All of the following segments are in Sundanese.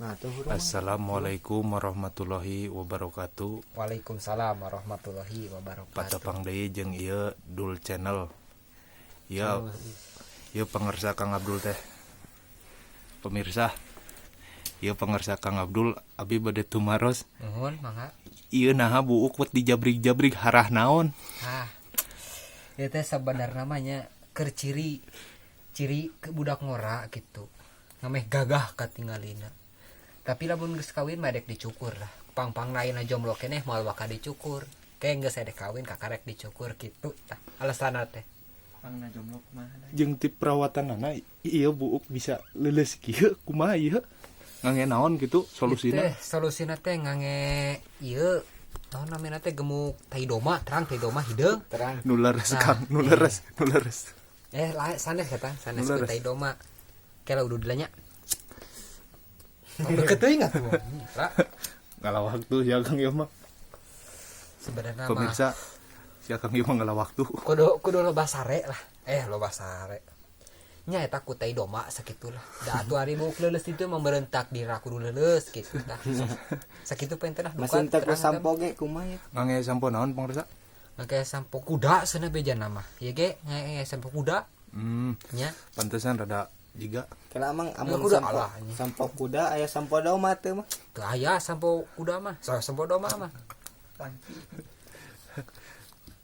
Nah, tuh huruf. Assalamualaikum warahmatullahi wabarakatuh. Waalaikumsalam warahmatullahi wabarakatuh. Patepang deui jeung ieu Dul Channel. Ieu ieu pangersa Kang Abdul teh. Pemirsa, ieu pangersa Kang Abdul, abi bade tumaros. Nuhun, mangga. Ieu naha buuk wet dijabrig-jabrig, harah naon? Ah. Ieu teh sabenerna mah nya keur ciri ciri ke budak ngora gitu. Ngameh gagah katingalina. Tapi lamun geus kawin mah dek dicukur lah. Pang-pang lain jomblo keneh moal bakal dicukur. Kayak geus edek kawin kakarek dicukur gitu tah. Alasanna teh. Pangna jomblo kumaha? Jeung ti perawatanana ieu buuk bisa leuleus kieu, kumaha ieu? Ngangge naon gitu solusina? Teh solusina teh ngangge ieu, naon namina teh, gemuk tai doma, terang tai doma hideung. Terang. Nu leres. Nah, Kang, nu leres, nu leres. Eh, lah sanes eta, sanes Nu ku leres. Tai doma. Kela udah dilanya. Tong deket teuing atuh. Ra, Ngalah waktu ya Kang ieu mah. Sebenarnya mah Pemirsa, si Kang ieu mah ngalah waktu. Kudu kudu loba sare lah. Eh, loba sare. Nya eta ku tai doma sakitu lah. Da atuh ari buuk leuleus itu mah berentak dira kudu leuleus gitu tah. Sakitu penting lah. Masih entek ku sampo ge kumaha ya? Ngangge sampo naon, pangersa? Ngangge sampo kuda cenah bejana mah. Ieu ge ngangge sampo kuda nya. Pantesan rada jiga. Kela emang amun kuda sampo alah, anjing. Sampo kuda aya sampo doma teu mah. Teu aya sampo kuda mah. So, sampo doma mah.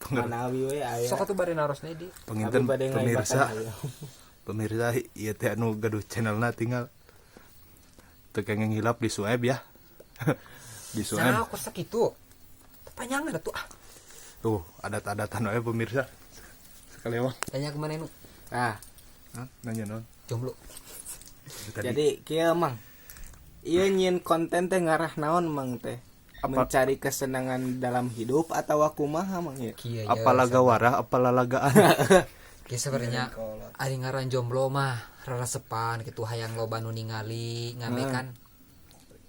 Manawi we aya. Sok atuh bari naros di. Panginten Abi bade pemirsa, ngaibakan aya. Pemirsa, ieu teh anu gaduh channelna tinggal teu kenging hilap di subscribe ya. Di subscribe. Nah, aku sakitu. Panjangan atuh ah. Tuh, adat-adatan we pemirsa. Sekali mah. Tanya kemana nu? Ah, Hah? Nanya naon? Jomblo. Tadi. Jadi kieu, Mang. Ieu nyieun konten teh ngarah naon, Mang, teh? Apa? Mencari kesenangan dalam hidup atau kumaha, Mang, ya? Kieu ya. Apa laga warah, apa lalagaan? Kieu sebenarnya ari ngaran jomblo mah rarasepan gitu, hayang loba nu ningali ngame kan.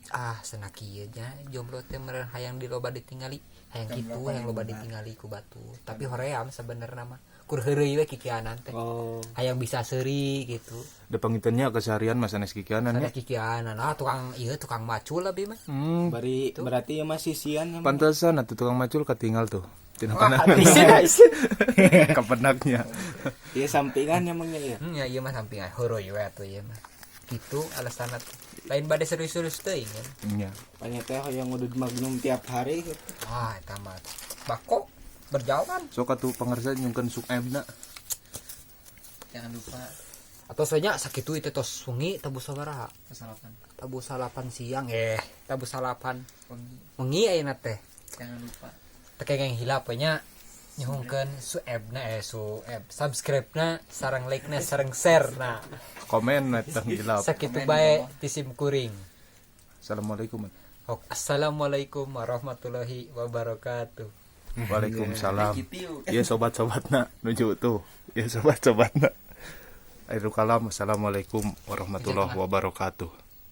Ah, cenah kieu nya jomblo teh meureun hayang di loba ditingali, hayang kitu, hayang loba ditingali ku batur. Tapi hoream sebenarnya mah. Kur heureuy we kikianan teh. Oh. Hayang bisa seuri gitu. Da pangintennya keseharian mah sanes kikianan ya. Sanes kikianan. Ah, tukang ieu, tukang macul lebih mah. Bari berarti ya masih sian ya, Mang. Pantesan atuh tukang macul ketinggal tuh. Tina Wah, pandangan. isin isin. Kapenaknya. Iya, sampingan ya, Mang, ya. Ya ieu mah sampingan heureuy we atuh ieu mah. Gitu alasanna teh. Lain bade serius-serius teuing kan. Nya. Banyak teh yang udud Magnum tiap hari gitu. Ah, eta mah bako berjalan. Sok atuh pangersa nyungkeun subscribe-na. Jangan lupa. Atau soalnya sakitu itu tos wengi tabuh sabaraha? Kesalahan. Tabuh salapan siang, eh, tabuh salapan Wengi. Wengi ayeuna teh. Jangan lupa. Teu kenging hilap we nya nyuhunkeun suebna, eh, sueb, subscribe-na sareng like-na sareng share-na. Komen eta hilap. Sakitu Komen bae di bawah. ti sim kuring. Assalamualaikum. Ok, assalamualaikum warahmatullahi wabarakatuh. Waalaikumsalam. Kitiu. Ya sobat-sobatna nuju tuh. Ya sobat-sobatna. Akhirul kalam. Assalamualaikum warahmatullahi wabarakatuh.